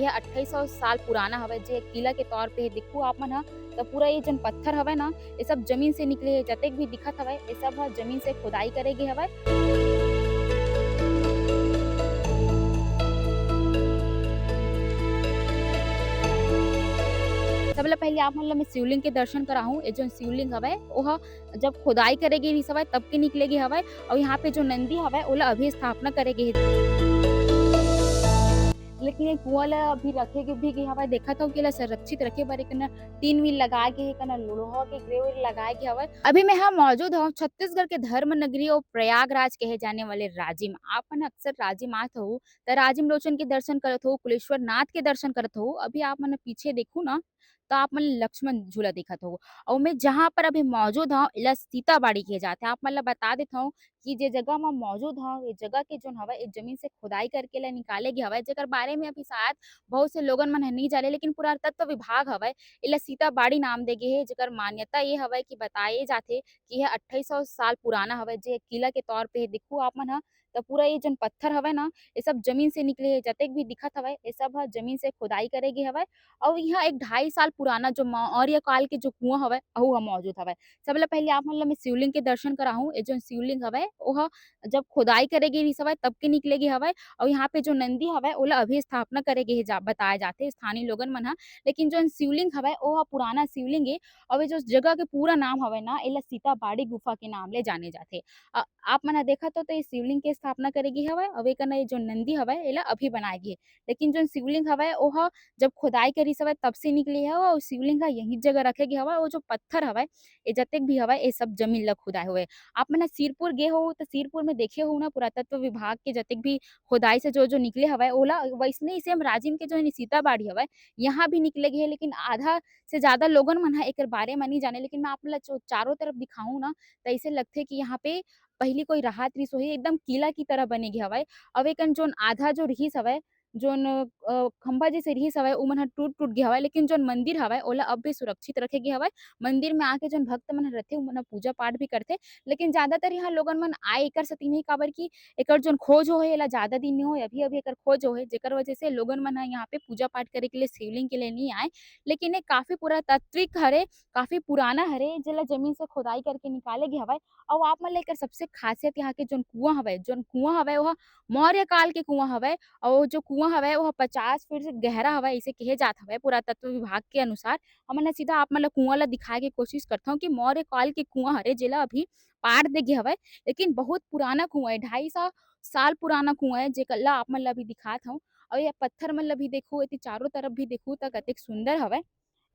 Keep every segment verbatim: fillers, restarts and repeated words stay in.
अट्ठाईस सौ साल पुराना हवय, जे किला के तौर पे देखू आप मन ह, त पूरा ये जन पत्थर हवय ना, ये सब जमीन से निकले हे। जतेक भी दिखत हवय, ये सब ह जमीन से खुदाई करे गे हवय। सबले पहले आप मन ल मैं शिवलिंग के दर्शन कराहूँ। ये जन शिवलिंग हवय, ओह जब खुदाई करे गे रिहिस हवय, तब के निकले गे हवय। अउ यहाँ पे जो नंदी हवय, ओला अभी स्थापना करे गे हे। लेकिन ये कुआं ला अभी रखे गे भी गे हवय। देखत हव कि एला संरक्षित रखे बर एक न टीन वील लगाए गे हे, एक न लोहा के ग्रिल लगाए गे हवय। अभी मैं ह मौजूद हव छत्तीसगढ़ के धर्म नगरी अउ प्रयागराज कहे जाने वाले राजिम। आप मन अक्सर राजिम आत हव, त राजिम लोचन के दर्शन करत हव, कुलेश्वर नाथ के दर्शन करत हव। अभी आप मन पीछे देखू ना, त आप मन लक्ष्मण झूला देखत हव। अउ मैं जहाँ पर अभी मौजूद हव, एला सीताबाड़ी कहे जाथे। आप मन ल बता देथव कि जे जगह म मौजूद हव, ये जगह के जोन हवय, ये जमीन से खुदाई करके एला निकाले गे हवय, जेकर बारे में अभी शायद बहुत से लोगन मन ह नइ जाने, लेकिन पुरातत्व विभाग हवय, एला सीताबाड़ी नाम दे गे हे, जेकर मान्यता ये हवय कि बताए जाथे कि यह अट्ठाईस सौ साल पुराना हवय, जे किला के तौर पे हे। देखू आप मन ह, त पूरा ये जन पत्थर हवय ना, ये सब जमीन से निकले हे। जतेक भी दिखत हवय, ये सब ह जमीन से खुदाई करे गे हवय। अउ इहाँ एक ढाई साल पुराना जो मौर्य काल के जो कुआं हवय, अहू ह मौजूद हवय। सबले पहले आप मन ल मैं शिवलिंग के दर्शन कराहूँ। ये जो शिवलिंग हवय, ओह जब खुदाई करे गे रिहिस हवय, तब के निकले गे हवय। अउ यहाँ पे जो नंदी हवय, ओला अभी स्थापना करे गे हे, जा-, बताए जाथे स्थानीय लोगन मन ह। लेकिन जो शिवलिंग हवय, ओह पुराना शिवलिंग ए। अउ ये जो जगह के पूरा नाम हवय ना, एला सीताबाड़ी गुफा के नाम ले जाने जाथे। अ, आप मन ह देखत हो, तो ये शिवलिंग के स्थापना करे गे हवय, अउ एक न ये जो नंदी हवय, एला अभी बनाए गे हे। लेकिन जो शिवलिंग हवय, ओह जब खुदाई करिस हवय, तब से निकले हवय, अउ शिवलिंग ह यही जगह रखे गे हवय। वो जो पत्थर हवय, ये जतेक भी हवय, ये सब जमीन ल खुदाए हुए। आप मन ह सिरपुर गे हो, तो सिरपुर में देखे हो ना, पुरातत्व विभाग के जतेक भी खुदाई से जो, जो निकले हवय, ओला वैसने ही सेम राजिम के जो है सीताबाड़ी हवय, यहाँ भी निकले गे हे, लेकिन आधा से ज्यादा लोगन मन ह एकर बारे म नइ जाने। लेकिन मैं आप मन ल चो-, चारों तरफ दिखाऊं ना, त ऐसे लगथे कि यहाँ पे पहिली कोई राहत रिहिस होही, एकदम किला की तरह बने गे हवय। अउ एकन जोन आधा जो रिहिस हवय, जोन, अ, खंभा जैसे रिहिस हवय, उमन ह टूट-टूट गे हवय, लेकिन जोन मंदिर हवय, ओला अब भी सुरक्षित रखे गे हवय। मंदिर में आके जोन भक्त मन ह रथे, उमन ह पूजा पाठ भी करथे, लेकिन ज्यादातर यहाँ लोगन मन आए एकर सेती नहीं, काबर कि एकर जोन खोज होहे, एला ज्यादा दिन नहीं होए, अभी-अभी एकर खोज होहे, जेकर वजह से लोगन मन ह यहाँ पे पूजा पाठ करे के लिए, शिवलिंग के लिए नहीं आए। लेकिन ये काफी पुरातात्विक हरे, काफी पुराना हरे, जेला जमीन से खुदाई करके निकाले गे हवय। अउ आप मन ल एकर सबसे खासियत यहाँ के जोन कुआं हवय, जोन कुआं हवय, ओह मौर्य काल के कुआं हवय। अउ जो कुआं हवय, ओह पचास फीट से गहरा हवय, इसे कहे जात हवय पुरातत्व विभाग के अनुसार। हमन ह सीधा आप मन ल कुआं ल दिखाए के कोशिश करथंव कि मौर्य काल के कुआं हरे, जेला अभी पाट दे गे हवय, लेकिन बहुत पुराना कुआं हे, ढाई सौ साल पुराना कुआं हे, जेकर ला आप मन ल अभी दिखात हंव। अउ ये पत्थर मन ल भी देखू, एती चारों तरफ भी देखू, त कतेक सुंदर हवय।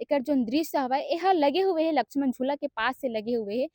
एकर जोन दृश्य हवय, एहा लगे हुए हे, लक्ष्मण झूला के पास से लगे हुए हे।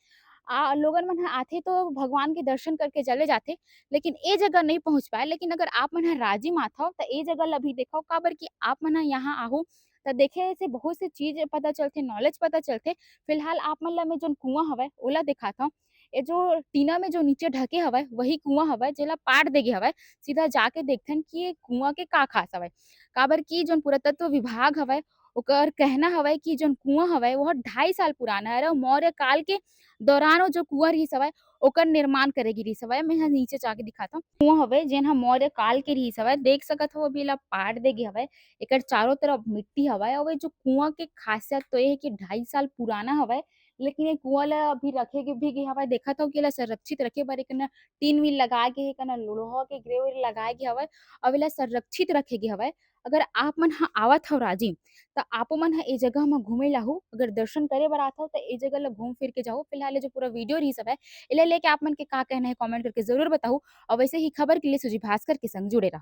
आ, लोगन मन ह आथे तो भगवान के दर्शन करके चले जाथे, लेकिन ए जगह नहीं पहुंच पाए। लेकिन अगर आप मन ह राजिम आथव, त ए जगह ल भी देखव, काबर कि आप मन ह यहाँ आहू, त देखे से बहुत से चीज पता चलथे, knowledge पता चलथे। फिलहाल आप मन ल मैं जोन कुआं हवय, ओला दिखाथव। ये जो टीना में जो नीचे ढके हवय, वही कुआं हवय, जेला पाट दे गे हवय। सीधा जाके देखथन कि ये कुआं के का खास हवय, काबर कि जोन पुरातत्व विभाग हवय, ओकर कहना हवय कि जोन कुआं हवय, वो ढाई साल पुराना हरे अउ मौर्य काल के दौरान वो जो कुआं रिहिस हवय, ओकर निर्माण करे गे रिहिस हवय। मैं ह नीचे जाके दिखाथंव। कुआं हवय, जेन ह मौर्य काल के रिहिस हवय। देख सकत हव, अभी एला पाट दे गे हवय। एकर चारों तरफ मिट्टी हवय अउ ये जो कुआं के खासियत तो ये हे कि ढाई साल पुराना हवय, लेकिन ये कुआं ला अभी रखे गे भी गे हवय। देखत हव कि एला संरक्षित रखे बर एक न टीन वील लगाए गे हे, एक न लोहा के ग्रिल लगाए गे हवय, अउ एला संरक्षित रखे गे हवय। अगर आप मन ह आवत हव राजिम, त आपो मन ह ए जगह म घूमे ल आहू। अगर दर्शन करे बर आत हव, त ए जगह ल घूम फिर के जाहू। फिलहाल ये जो पूरा वीडियो रिहिस हवय, एला लेके आप मन के का कहना हे, comment करके जरूर बताहू। अउ वैसे ही खबर के लिए सूजी भास्कर के संग जुड़े रहू।